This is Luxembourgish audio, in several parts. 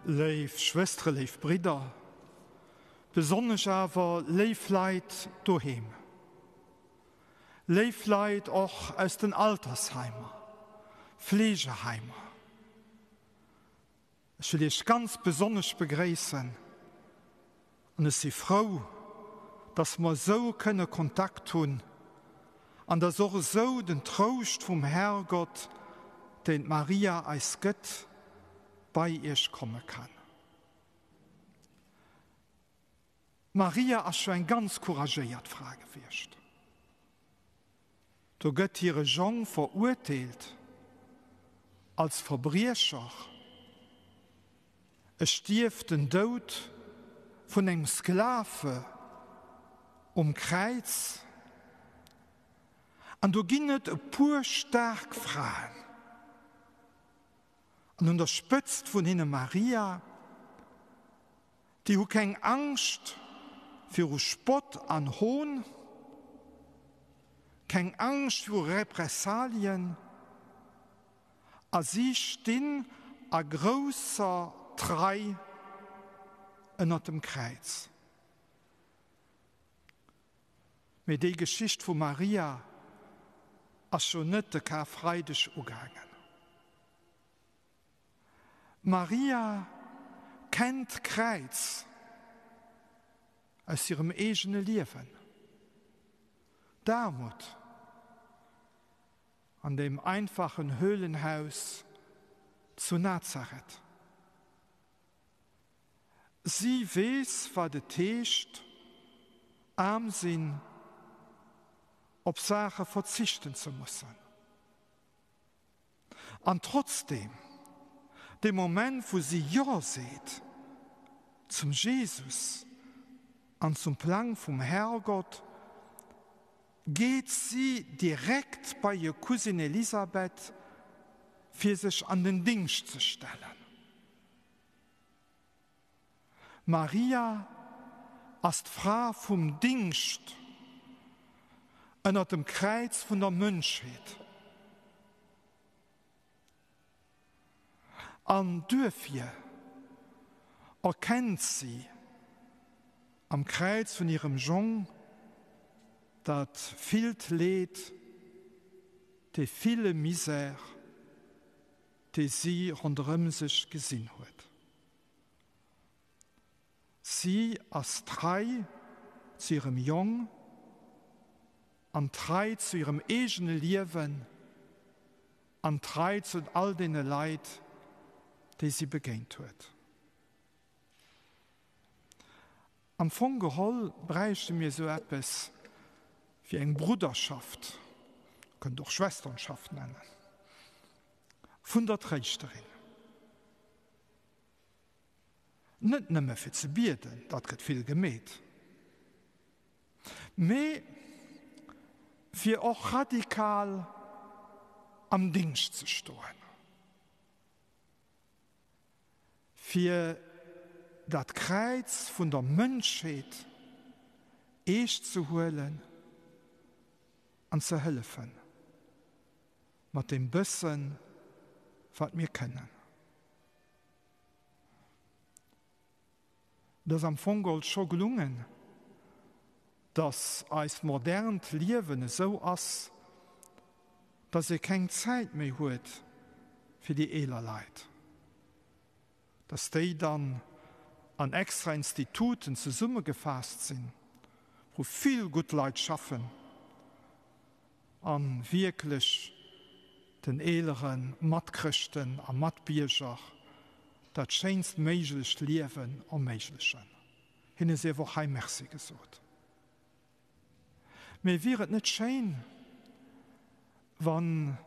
Léif Schwëstere, léif Bridder, besonnesch awer léif Leit doheem, léif Leit och aus den Altersheimer, Fleegeheimer, ech wëll Iech ganz besonnesch begréissen an ech si frou, dass mer esou kënne Kontakt hunn an dass och esou den Trouscht vum Herrgott, deen d'Maria eis gëtt, bei Iech komme kann. D'Maria ass scho eng ganz couragéiert Fra gewiescht. Do gëtt hire Jong verurteelt als Verbriecher, e stierft den Doud vun engem Sklave um Kräiz, an do ginn et e puer staark Fraen, an un der Spëtzt vun hinne Maria, Déi hu keng Angscht viru Spott an Hohn, keng Angscht viru Repressalien a si stinn a grousser Trei ënnert dem Kräiz. Mee déi Geschicht vu Maria ass jo net de Karfreideg ugaangen. D'Maria kennt d'Kräiz aus hirem eegene Liewen, d'Aarmut an deem einfachen Höhlenhaus zu Nazareth. Si weess, wat et heescht, aarm sinn, op Saache verzichten ze mussen. An trotzdeem, dee Moment wou si Jo seet zum Jesus an zum Plang vum Herrgott, geet si direkt bei hir Cousine Elisabeth, fir sech an den Dingscht ze stellen. Maria ass d'Fra vum Dingscht ënnert dem Kräiz vun der Mënschheet. An duerfir erkennt si am Kräiz vun hirem Jong dat villt Leed, dee ville Misère, dee si ronderëm sech gesinn huet. Si ass trei zu hirem Jong an trei zu hirem eegene Liewen an trei zu all deene Leit, déi si begéint huet. Am Fong geholl bräichte mir esou eppes wéi eng Brudderschaft, kënnt och Schwesternschaft nennen, vun der Tréischterin. Net nëmme fir ze bieden, dat gëtt vill gemeet, mee fir och radikal am Dingscht ze stoen, fir dat Kräiz vun der Mënschheet eescht ze huelen an ze hëllefen mat deem bëssen, wat mir kënnen. Et ass am Fong geholl scho gelungen, dass eist modernt Liewen esou ass, dass ee keng Zäit méi huet fir déi eeler Leit, dass déi dann an extra Instituten zesummegefaasst sinn, wou vill gutt Leit schaffen a wierklech den eelere Matchrëschten a Matbierger dat schéinst méiglecht Liewen erméiglechen. Hinne sief och hei Merci gesot. Mee wier et net schéin, wann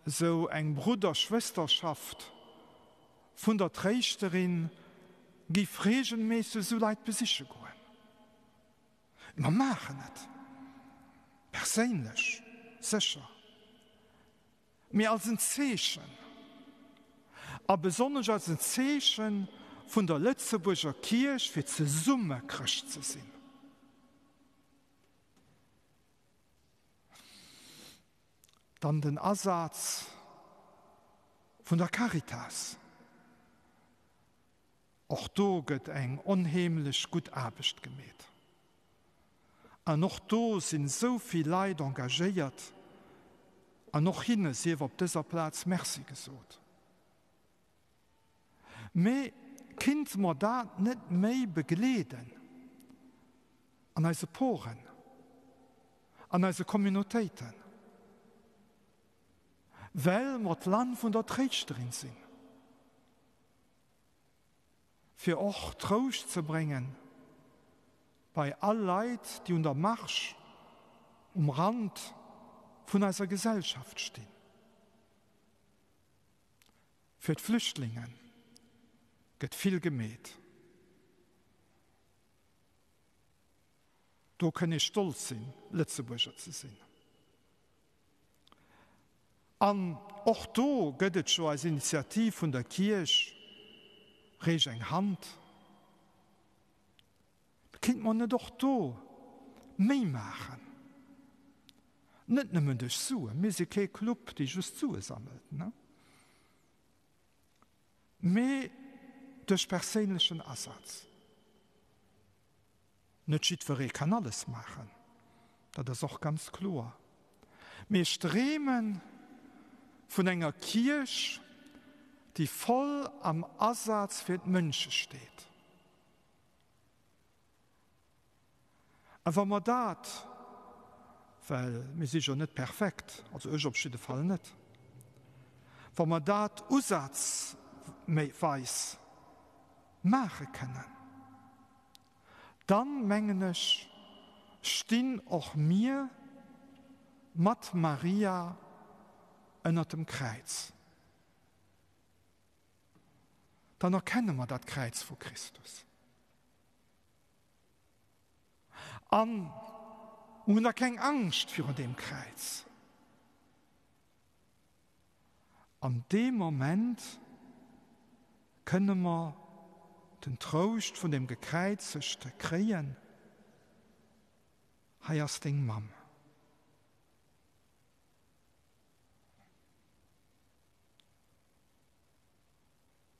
esou eng Brudder-Schwësterschaft vun der Tréischterin giff regelméisseg esou Leit besiche goen? Mer maachen et perséinlech sécher, mee als en Zeechen, a besonnesch als en Zeeche vun der Lëtzebuerger Kierch, fir zesumme Chrëscht ze sinn. Dann den Asaz vun der Caritas. Och do gëtt eng onheemlech gutt Aarbecht gemeet. An och do sinn esou vill Leit engagéiert an och hinne sief op dëser Plaz Merci gesot. Mee kinnte mer dat net méi begleeden an eise Poren, an eise Communautéiten, well mer d'Land vun der Tréischterin sinn? Fir och Trouscht ze bréngen bei all Leit, déi un der Marge, um Rand vun eiser Gesellschaft stinn. Fir d'Flüchtlinge gëtt vill gemeet. Do kënn ee stolz sinn, Lëtzebuerger ze sinn. An och do gëtt et jo eis Initiativ vun der Kierch, Reech eng Hand. Kinnt mer net och do méi maachen? Net nëmmen duerch Suen, mir si kee Club, dee just Sue sammelt, ne? Mee duerch perséinlechen Asaz. Net jiddweree kann alles maachen, dat ass och ganz kloer. Mee ech dreeme vun enger Kierch, déi voll am Asaz fir d'Mënsche steet. A wa mer dat, well mir si jo net perfekt, also ech op jidde Fall net, wa mer dat usazweis maache kënnen, Dann, mengen ech, stinn och mir mat Maria ënnert dem Kräiz. Dann erkenne mer dat Kräiz vu Christus. An mer hunn da keng Angscht virun deem Kräiz. An deem Moment kënne mer den Trouscht vun dem Gekräizegte kréien, Hei ass deng Mamm.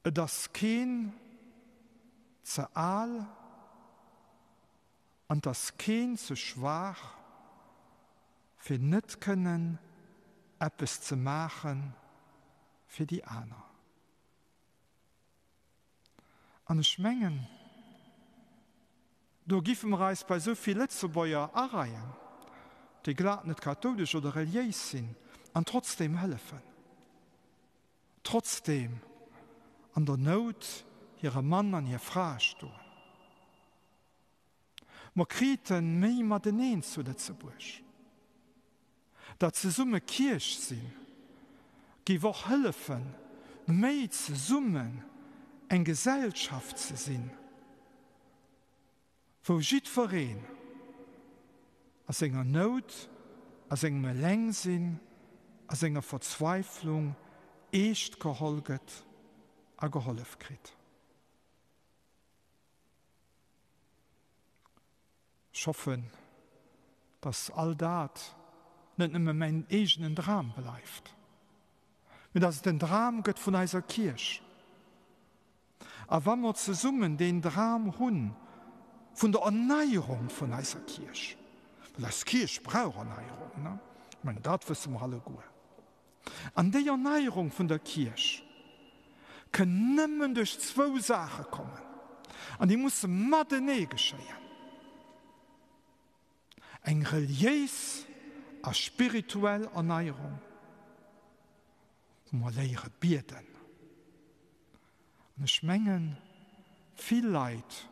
Et ass keen ze al an 't ass keen ze schwaach, fir net kënnen eppes ze maache fir déi aner. An ech mengen, do giffe mer eis bei esou vill Lëtzebuerger areien, déi glat net kathoulesch oder reliéis sinn an trotzdeem hëllefen, trotzdeem an der Nout hire Mann an hir Fra stoen. Mer kriten méi mateneen zu Lëtzebuerg. Dat zesumme Kierch sinn, géif och hëllefen, méi zesummen eng Gesellschaft ze sinn, wou jiddwereen a senger Nout, a sengem Elengsinn, a senger Verzweiflung eescht geholl gëtt a gehollef kritt. Ech hoffen, dass all dat net nëmme mäin eegenen Dram bleift, mee dass et den Dram gëtt vun eiser Kierch. A wa mer zesummen deen Dram hu vun der Erneierung vun eiser Kierch, well eis Kierch brauch Erneierung, ne? Ech mengen, dat wësse mer alleguer. An déi Erneierung vun der Kierch kënn nëmmen duerch zwou Saache kommen, an déi musse matenee geschéien, eng reliéis a spirituell Erneierung, wou mer léiere bieden. An ech mengen, vill Leit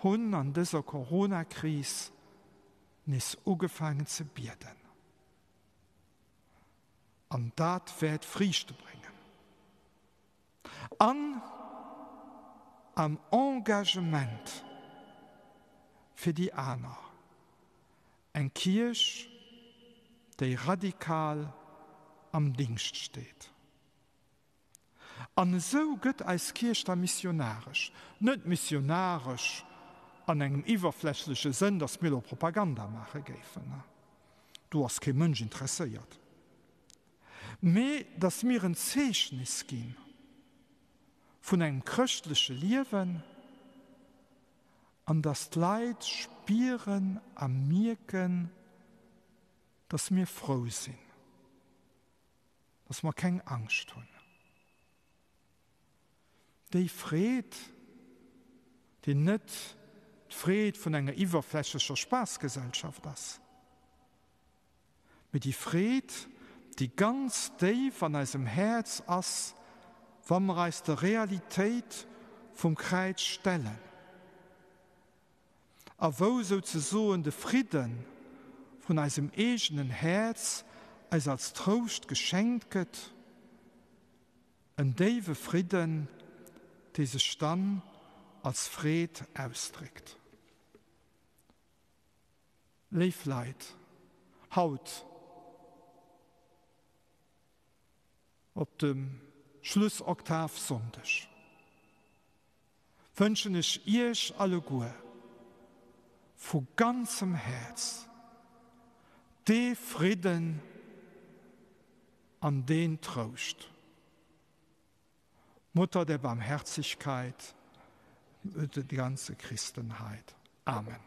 hunn an dëser Coronakris nees ugefaangen ze bieden. An dat wäert Friichte bréngen. An am Engagement fir déi aner. Eng Kierch, déi radikal am Dingscht steet. An esou gëtt eis Kierch da missionaresch. Net missionaresch an engem iwwerflächleche Sënn, datt mir elo Propaganda maache géifen, do ass kee Mënsch interesséiert, mee datt mir en Zeechnes gi vun engem chrëschtleche Liewen. An dass d'Leit spieren a mierken, dass mir frou sinn, dass mer keng Angscht hunn. Déi Freed, déi net d'Freed vun enger iwwerflächlecher Spaassgesellschaft ass, mee déi Freed, déi ganz déif an eisem Häerz ass, wa mer eis der Realitéit vum Kräiz stellen a wou souzesoen de Fridde vun eisem eegenen Häerz eis als Trouscht geschenkt gëtt. En déiwe Fridden, dee sech dann als Freed ausdréckt. Léif Leit, haut op dem Schlussoktavsonndeg wënschen ech Iech alleguer vu ganzem Häerz dee Fridden, An deen Trouscht. Mutter der Barmherzigkeit, die ganze Christenheit. Amen.